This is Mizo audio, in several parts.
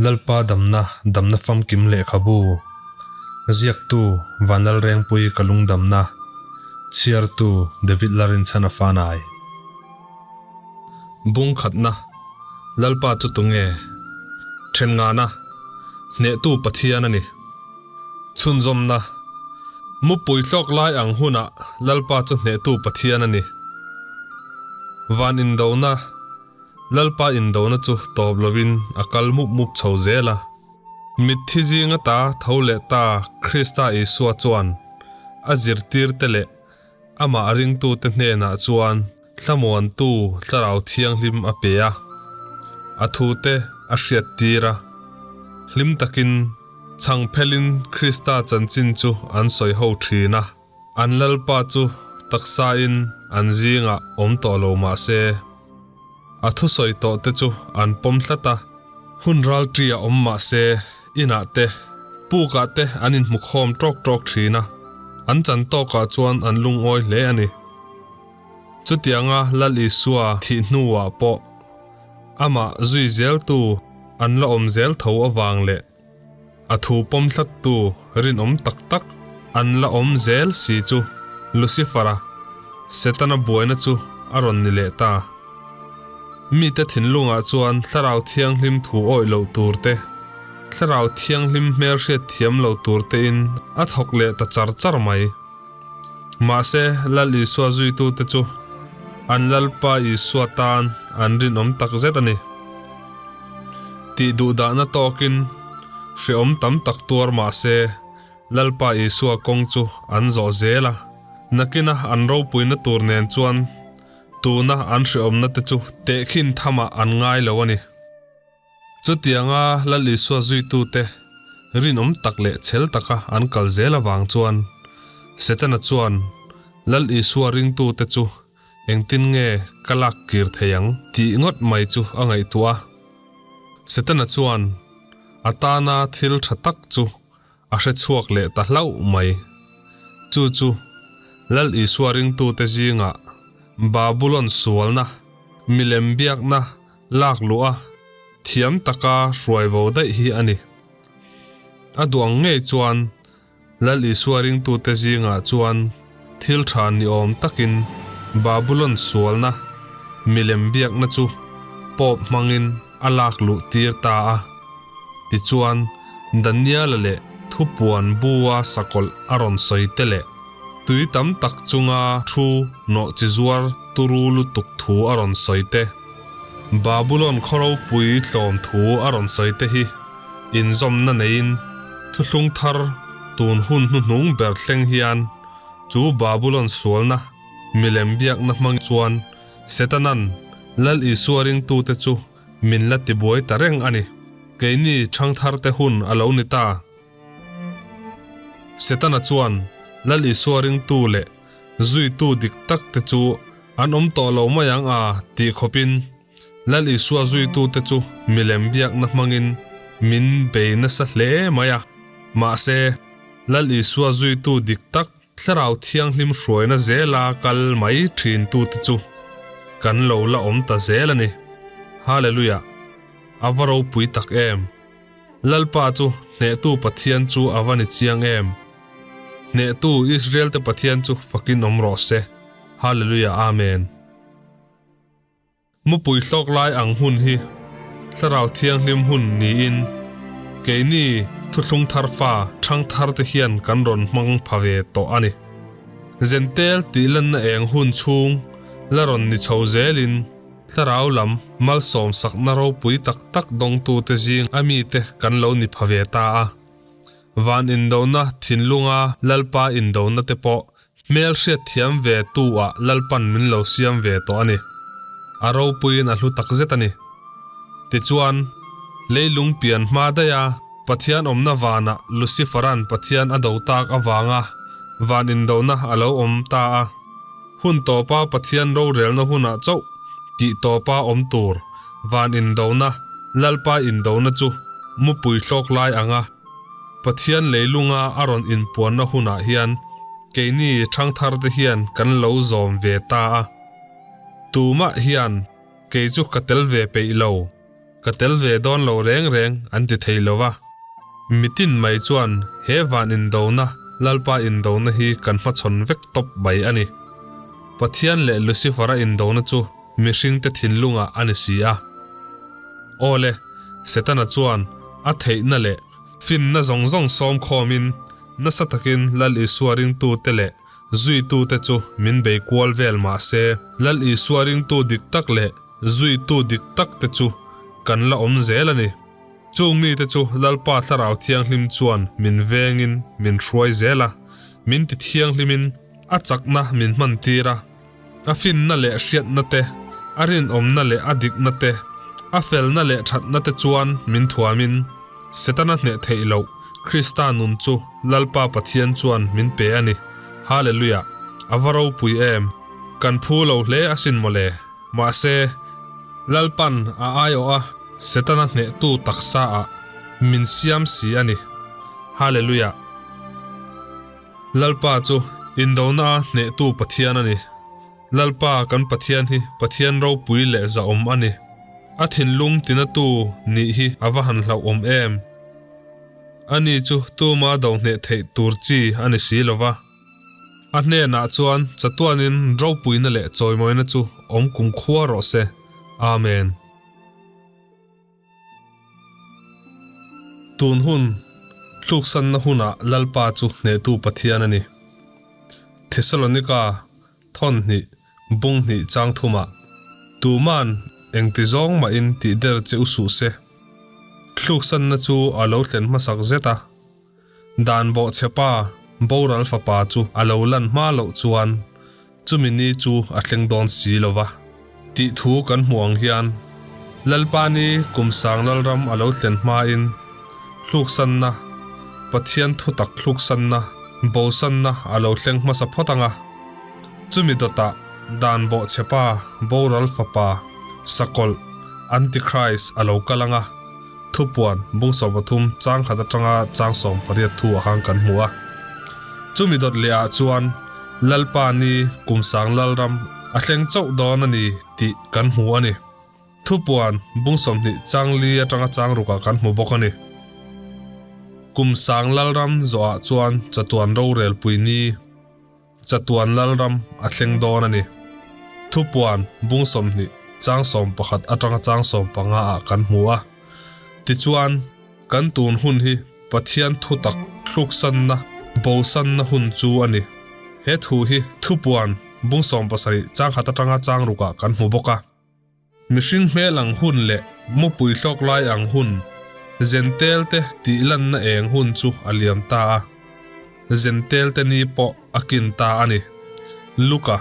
Lalpa damna, damna famkim lehkhabu. Ziaktu, Vanlalrengpui ka lungdamna. Chhiartu, David Larinchhana Fanai. Bung khatna, Lalpa chu tunge? Then ngana, Hnehtu Pathian a ni. Chhunzawmna, Mupui hlawk lai ang hunah Lalpa chu hnehtu Pathian a ni. Van indona, Lalpa indona chu tawp lovin a kal mup mup chho zel a. Mitthi zinga ta tho leh ta Krista Isua chuan a zirtirte leh amah ringtute hnenah chuan Thlamuantu Thlarau Thianghlim a pe a, a thute a hriattir a. Hlim takin chhangphelin Krista chanchin chu an sawi ho thin a. An Lalpa chu taksain an zingah awm tawh lo mah se, a thusawi tawh te chu an pawm tlat a. Hun ralṭi a awm mah se, inah te, pukah te an inhmukhawm ṭawk ṭawk thin a, an chan tawkah chuan an lungawi hle a ni. Chutianga Lal Isua thih hnuah pawh amah zui zeltu an la awm zel tho avang leh a thu pawm tlattu rinawm tak tak an la awm zel si chu Lucifer-a, Setana buaina chu a rawn ni leh ta. Mite thinlungah chuan Thlarau Thianghlim thu awih loh tur te, Thlarau Thianghlim hmelhriat thiam lo tur tein a thawk leh ta char char mai. Mahse, Lal Isua zuitute chu an Lalpa Isua tan an rinawm tak zet a ni. Tih duhdahna tawkin hreawm tam tak tuar mah se, Lalpa Isua kawng chu an zawh zel a. Nakina an ropuina tur nen chuan tuna an hreawmna te chu tehkhin thamah an ngai lo a ni. Chutianga Lal Isua zuitute rinawm tak leh chhel taka an kal zel avang chuan Setana chuan Lal Isua ringtute chu engtin nge ka lak kir thei ang tih ngawt mai chu a ngaihtuah a. Setana chuan a tana thil tha tak chu a hre chhuak leh ta hlauh mai. Chu chu Lal Isua ringtute zingah Babulon sualna, milem biakna lak luh a, thiam taka hruai bo daih hi a ni. A duh ang ngei chuan Lal Isua ringtute zingah chuan thil tha ni awm takin Babulon sualna milem biakna chu Pope hmangin a lak luh tir ta a. Tichuan, Daniela leh thupuan bua sakawlh a rawn sawi te leh tui tam tak chunga thu nawhchi zuar turu lutuk thu a rawn sawi te, Babulon khaw ropui tlawm thu a rawn sawi te hi inzawmna neiin thuthlung thar tun hun hnuhnung ber thleng hian chu Babulon sualna milem biakna hmang chuan Setanan Lal Isua ringtute chu min la tibuai ta reng a ni. Keini chhangtharte hun a lo ni ta. Setana chuan Lal Isua ringtu leh zuitu dik tak te chu an awm tawh lo mai ang a tih khawpin Lal Isua zuitute chu milem biakna hmangin min bei nasa hle mai a. Mahse, Lal Isua zuitu dik tak Thlarau Thianghlim hruaina zela kal mai thintute chu kan lo la awm ta zel a ni. Hallelujah! A va ropui tak em! Lalpa chu hnehtu Pathian chu a va ni chiang em! Hnehtu Israel-te Pathian chu fakin awm rawh se. Hallelujah Amen. Mupui hlawk lai ang hun hi Thlarau Thianghlim hun niin keini thuthlung thar fa thang thar te hian kan rawn hmang pha ve tawh a ni. Zentel tih lanna eng hun chhung la rawn ni chho zelin Thlarau lam malsawm sakna ropui tak tak dawngtute zing a mite kan lo ni pha ve ta a. Van indona thinlunga Lalpa indona te pawh hmel hriat thiam ve tu ah Lalpan min lo siam ve tawh a ni. A ropuiin a hlu tak zet a ni. Tichuan, leilung pian hma daih a Pathian awmna vanah Lucifer-a'n Pathian a do tak avanga van indona a lo awm ta a. Hun tawpa Pathian rorelna hunah chauh tih tawpa awm tur van indona, Lalpa indona chu mupui hlawk lai anga Pathian leilunga a rawn inpuanna hunah hian keini thangtharte hian kan lo zawm ve ta a. Tumah hian kei chu ka tel ve peih lo. Ka tel ve dawn lo reng reng an ti thei lo va. Mitin mai chuan he van indona, Lalpa indona hi kan hmachhawn vek tawp mai a ni. Pathian leh Lucifer-a indona chu mihringte thinlungah a ni si a. Aw le, Setana chuan a theihna leh finna zawng zawng sawm khawmin nasa takin Lal Isua ringtute leh zuitute chu min bei kual vel mah se, Lal Isua ringtu dik tak leh zuitu dik tak te chu kan la awm zel a ni. Chung mite chu Lalpa Thlarau Thianghlim chuan min vengin min hruai zel a, min ti thianghlimin a chakna min hman tir a. A finna leh hriatna te, a rinawmna leh a dikna te, a felna leh thatna te chuan min thuamin, Setana hneh theih loh Krista nun chu Lalpa Pathian chuan min pe a ni. Hallelujah! A va ropui em! Kan phu lo hle asin mawle. Mahse, Lalpan a aiawh a, Setana hnehtu taksa ah min siam si a ni. Hallelujah! Lalpa chu indona a hnehtu Pathian a ni. Lalpa kan Pathian hi Pathian ropui leh zahawm a ni. A thinlung tinatu nih hi a va han hlauhawm em! Ani chu tuma do hneh theih tur chi a ni si lo va. A hnenah chuan chatuanin ropuina leh chawimawina chu awm kumkhua rawh se. Amen. Tun hun, tluksanna hunah Lalpa chu hnehtu Pathian a ni. Thesalonika thawn hnih, bung hnih chang thumah, Tuman engti zawng mahin tih der che u suh se. Tluksanna chu a lo thlen hmasak zet a. Dan bawhchhepa boral fapa chu a lo lan hma loh chuan chumi ni chu a thleng dawn si lo va. Tih thu kan hmuh ang hian Lalpa ni kum sang lalram a lo thlen hmain hluksanna, Pathian thutak hluksanna, bosanna a lo thleng hmasa phawt ang a. Chumi dawtah dan bawhchhepa boral fapa sakawlh, Antichrist, a lo kal ang a. Thupuan bung 13 chang khat atanga chang 18 thu ah khan kan hmu a. Chumi dawt leh ah chuan Lalpa ni kum sang lalram a thleng chauh dawn a ni tih kan hmu a ni. Thupuan bung 20 chang li atanga chang ruk ah kan hmu bawk a ni. Kum sang lalram zawh ah chuan chatuan rorelpui ni. Chatuan Lalram a thleng dawn a ni. Thupuan bung 20 chang 11 atanga chang 15 ah kan hmu a. Tichuan, kan tun hun hi Pathian thutak thluksanna, bosanna hun chu a ni. He thu hi Thupuan bung 17 chang khat atanga chang ruk ah kan hmu bawk a. Mihring hmel ang hun leh mupui hlawk lai ang hun, Zentel te tih lanna eng hun chu a liam ta a, Zentel te ni pawh a kin ta a ni. Luka,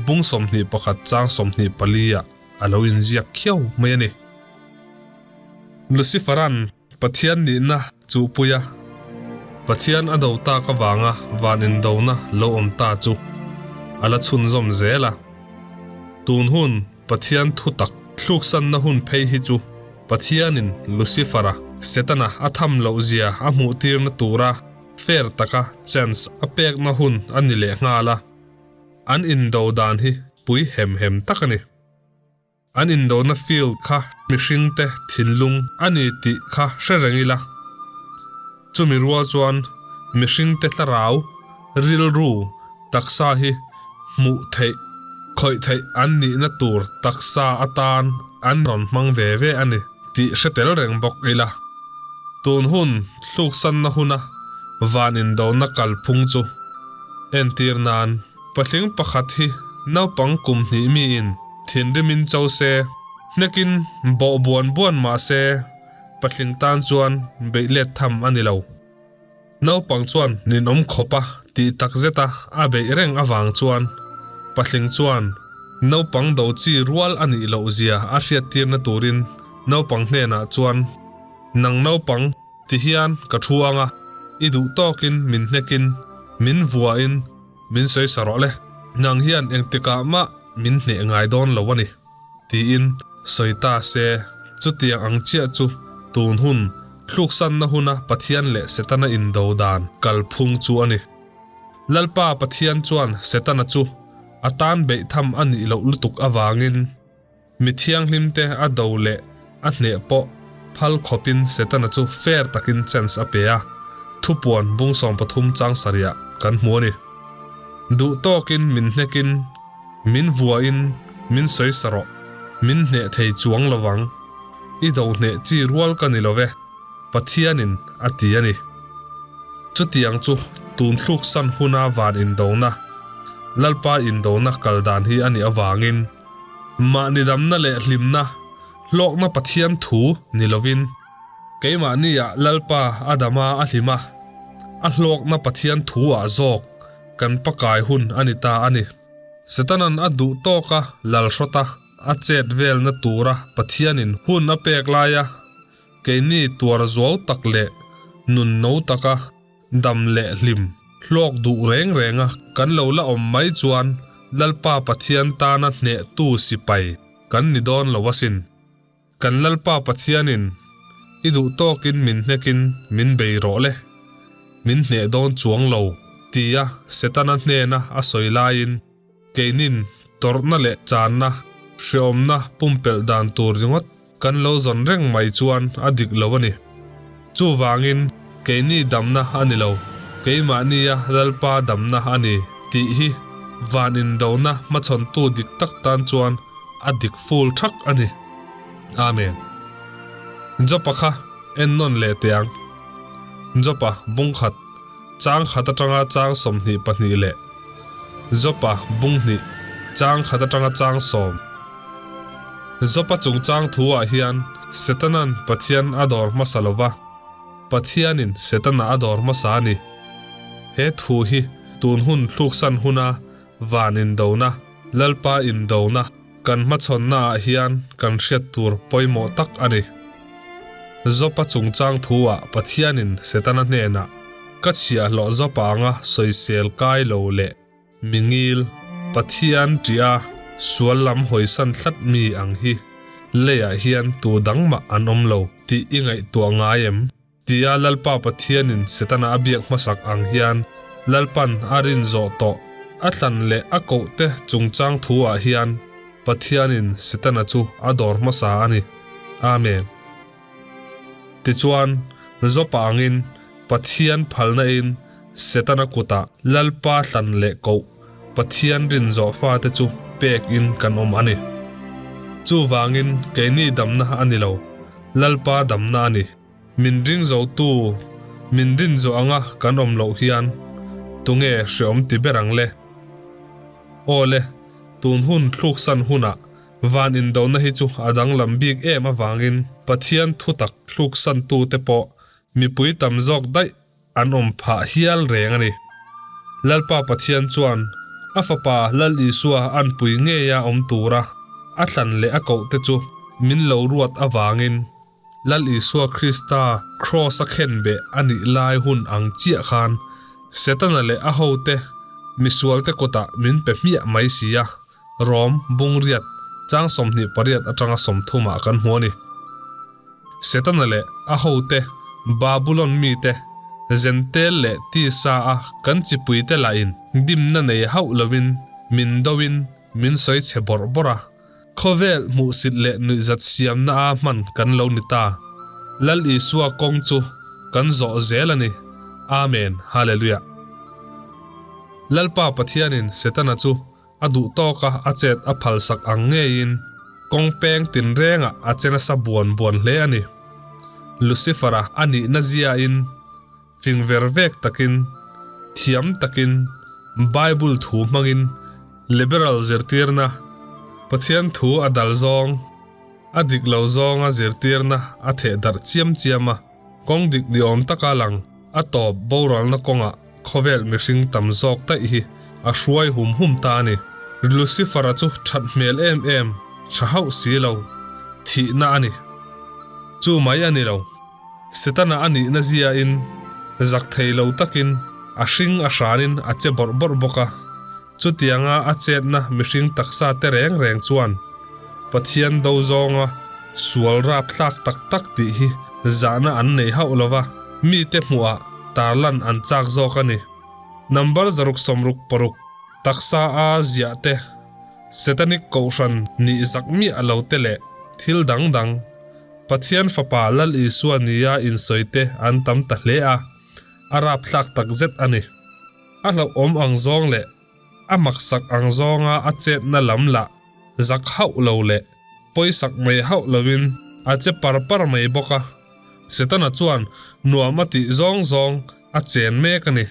bung 21 chang 24 ah a lo inziak khiau mai a ni. Lucifer-a'n Pathian nihna chuhpui a, Pathian a do tak avanga van indona lo awm ta chu a la chhunzawm zel a. Tun hun Pathian thutak thluksanna hun phei hi chu Pathianin Lucifer-a, Setana a tham loh zia a hmuhtirna tura fair taka chance a pekna hun a ni leh nghal a, an indo dan hi pui hem hem tak a ni. An indona field kha mihringte thinlung a ni tih kha hre reng ila. Chumi rual chuan mihringte thlarau, rilru, taksa hi hmuh theih, khawih theih an nihna tur taksa atan an rawn hmang ve ve a ni tih hre tel reng bawk ila. Tun hun hluksanna huna van indona kalphung chu entir nan patling pakhat hi naupang kum hnih miin Thinrimin cho se, hnekin bawh buan buan mah se, patling tan chuan beih let tham a ni lo. Naupang chuan ninawm khawp a tih tak zet a a beih reng avang chuan patling chuan naupang do chi rual a nih loh zia a hriattirna turin naupang hnenah chuan, Nang naupang, ti hian ka thu anga, i duh tawkin min hnekin, min vuahin min sawi sa rawh le. Nang hian engtikah mah min hneh ngai dawn lo a ni, tiin sawi ta se. Chutiang ang chiah chu tun hun thluksanna huna Pathian leh Setana indo dan kalphung chu a ni. Lalpa Pathian chuan Setana chu a tan beih tham a nih loh lutuk avangin mi thianghlimte a do leh. A hneh pawh phal khawpin Setana chu fair takin chance a pe a, thupuan bung 13 chang sarihah kan hmu a ni. Duh tawkin min hnekin, min vuahin min sawi sa rawh, min hneh thei chuang lo vang. I do hneh chi rual ka ni lo ve, Pathianin a ti a ni. Chutiang chu tun thluk san huna van indona, Lalpa indona kal dan hi a nih avangin, Mahni damna leh hlimna, hlawkna Pathian thu ni lovin, keimahnia Lalpa a dama a hlim a, a hlawkna Pathian thu ah zawk kan pakai hun a ni ta a ni. Setanan a duh tawka lalhrawta a chet velna tura Pathianin hun a pek laia keini tuar zuau tak leh nun no taka Dam leh hlim, hlawk duh reng renga kan lo la awm mai chuan Lalpa Pathian tana hnehtu sipai kan ni dawn lo asin. Kan Lalpa Pathianin i duh tawkin min hnekin min bei rawh le, min hneh dawn chuang lo tia Setana hnena a sawi laiin keinin tawrhna leh channa, hreawmna pumpelh dan tur ringawt Kan lo zawn reng mai chuan a dik lo a ni. Chuvangin, keini damna a ni lo, keimahnia Lalpa damna a ni tih hi van indona hmachhawntu dik tak tan chuan a dik full thak a ni. Amen. Jopa kha en nawn leh teh ang. Jopa bung khat, chang khat atanga chang 22 leh Jopa bung hnih, chang khat atanga chang sawm. Jopa chungchang thu ah hian Setanan Pathian a dawr hmasa lo va, Pathianin Setana a dawr hmasa a ni. He thu hi tun hun thluksan huna van indona, Lalpa indona kan hmachhawnna ah hian kan hriat tur pawimawh tak a ni. Jopa chungchang thu ah Pathianin Setana hnenah, Ka chhiahhlawh Jopa anga sawisel kai lo leh Mingil, Pathian ṭih a sual lam hawisan tlat mi ang hi leiah hian tu dang mah an awm lo tih i ngaihtuah ngai em? Tia Lalpa Pathianin Setana a biak hmasak ang hian Lalpan a rin zawh tawh a thlan leh a kohte chungchang thu ah hian Pathianin Setana chu a dawr hmasa a ni. Amen. Tichuan, Jopa angin Pathian phalna in Setana kutah Lalpa thlan leh koh Pathian rin zawh fate chu pek in kan awm a ni. Chuvangin keini damna a ni lo, Lalpa damna a ni. Min ring zotu, min rin zawh anga kan awm loh hian tunge hreawm ti ber ang le? Aw le, tun hun thluksan hunah Van indona hi chu a danglam bik em avangin Pathian thutak tluksantute pawh mipui tam zawk daih an awm phah hial reng a ni. Lalpa Pathian chuan a Fapa Lal Isua anpui ngeia awm tura a thlan leh a kohte chu min lo ruat avangin Lal Isua Krista Kraws a khenbeh a nih lai hun ang chiah khan Setana leh a hote misualte kutah min pe hmiah mai si a. Rom, Bungriat, chang 28 atanga 30 ah kan hmu a ni. Setana leh a hote, Babulon mite, Zentel leh Tisa a kan chipuite lahin dimna nei hauh loin min doin min sawi chhe bawrh bawrh a. Khawvel hmuhsit leh nuihzat siamna a hman kan lo ni ta. Lal Isua kawng chu kan zawh zel a ni. Amen. Hallelujah. Lalpa Pathianin Setana chu A duh tawka a chet a phalsak ang ngeiin kawng peng tinrengah a che nasa buan buan hle a ni. Lucifer-a a nihna ziain fing ver vek takin, thiam takin, Bible thu hmangin liberal zirtirna, Pathian thu a dal zawng, a dik lo zawnga zirtirna a theh darh chiam chiam a, kawng dik ni awm taka lang a tawp boralna kawngah Khawvel mihring tam zawk daih hi a hruai hum hum ta a ni. Lucifer-a chu that hmel em em, tha hauh si lo, thihna a ni. Chu mai a ni lo. Setana a nihna ziain zak thei lo takin a hring a hranin a che bawrh bawrh bawk a. Chutianga a chetna mihring taksa te reng reng chuan Pathian do zawnga sual rapthlak tak tak tih hi zahna an nei hauh lo va, mite hmuhah tarlan an chak zawk a ni. Number 166, taksa a ziah te, Satanic kohhran nih zak miah lo te leh thil dang dang. Pathian Fapa Lal Isua nia insawi te an tam ta hle a, a rapthlak takzet a ni. A hlauhawm ang zawng leh a maksak ang zawnga a chetna lam lah zak hauh lo leh pawisak mai hauh lovin a che par par mai bawk a. Setana chuan nuam a tih zawng zawng a chen mek a ni.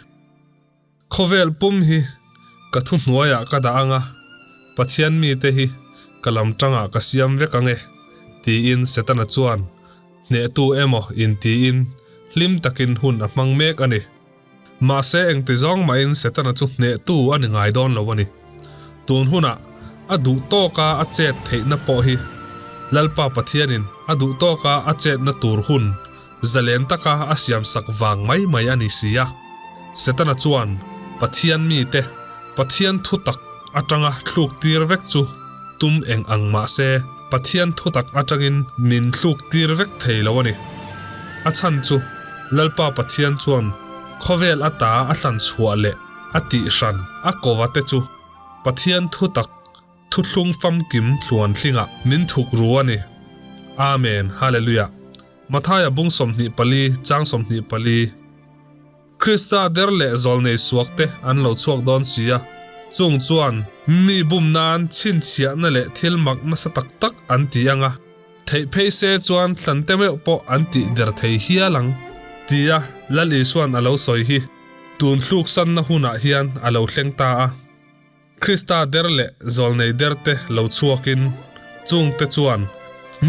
Khawvel pum hi ka thuhnuaiah ka dah ang a, Pathian mite hi ka lam tangah ka siam vek ang e, tiin Setana chuan hnehtu emaw intiin hlim takin hun a hmang mek a ni. Mahse engti zawng mahin Setana chu hnehtu a ni ngai dawn lo a ni. Tun hunah a duh tawka a chet theihna pawh hi Lalpa Pathianin a duh tawka a chetna tur hun zalen taka a siamsak vang mai mai a ni si a. Setana chuan Pathian mite Pathian thutak atanga thluk tir vek chu tum eng ang mah se Pathian thutak atangin min thluk tir vek thei lo a ni. A chhan chu Lalpa Pathian chuan khawvel ata a hlan chhuah leh a tih hran a kova te chu Pathian thutak thuthlung famkim thluan thlingah min thuk ru a ni. Amen Hallelujah Mathaia bung 24 chang 24. Krista der leh zawlnei suak te an lo chhuak dawn si a, chung chuan mi bum nan chhinchhiahna leh thil mak nasa tak tak an ti ang a, theih phei se chuan thlan te meuh pawh an tih der thei hial ang, tia Lal Isua'n a lo sawi hi tun thluksanna hunah hian a lo thleng ta a. Krista der leh zawlnei derte lo chhuakin chungte chuan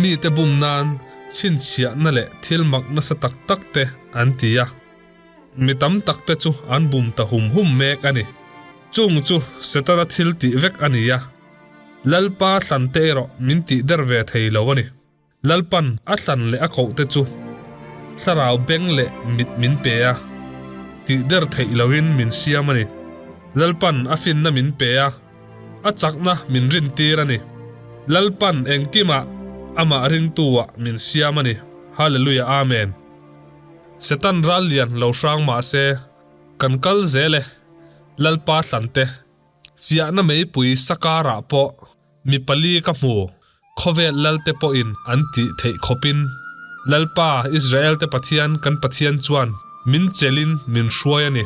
mite bum nan chhinchhiahna leh thil mak nasa tak tak te an ti a. Mi tam tak te chu an bum ta hum hum mek a ni. Chung chu Setana thil tih vek a ni a, Lalpa thlante erawh min tih der ve thei lo a ni. Lalpan a thlan leh a kohte chu thlarau beng leh mit min pe a, tihder theih loin min siam a ni. Lalpan a finna min pe a, a chakna min rintir a ni. Lalpan engkimah amah ringtu-ah min siam a ni. Hallelujah Amen. Setan ral lian lo hrang mah se, kan kal zel e, Lalpa thlante fiahna meipui sakarah pawh Mi pali ka hmu, khawvel lalte pawhin an tih theih khawpin Lalpa, Israelte Pathian kan Pathian chuan min chelhin min hruai a ni.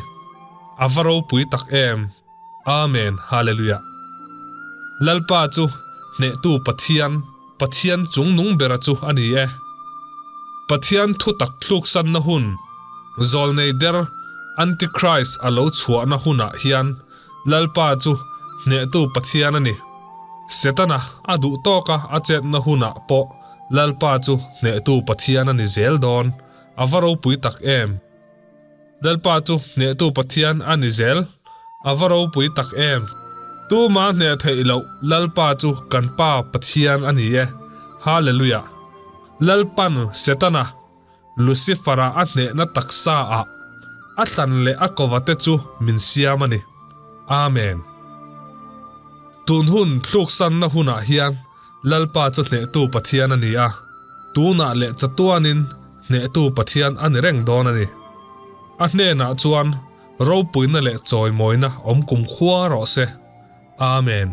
A va ropui tak em! Amen Hallelujah. Lalpa chu hnehtu Pathian, Pathian chungnung bera chu a ni e. Pathian thutak tluksanna hun, zawlnei der Antichrist a lo chhuahna hunah hian Lalpa chu hnehtu Pathian a ni. Setana a duh tawka a chetna hunah pawh Lalpa chu hnehtu Pathian a ni zel dawn. A va ropui tak em! Lalpa chu hnehtu Pathian a ni zel. A va ropui tak em! Tuma hneh theih loh Lalpa chu kan Pa Pathian a ni e. Hallelujah! Lalpan Setana Lucifer-a a hnehna taksa ah a thlan leh a kova te chu min siam a ni. Amen. Tun hun thluksanna hunah hian Lalpa chu hnehtu Pathian a ni a, tunah leh chatuanin hnehtu Pathian a ni reng dawn a ni. A hnenah chuan ropuina leh chawimawina awm kumkhua rawh se. Amen.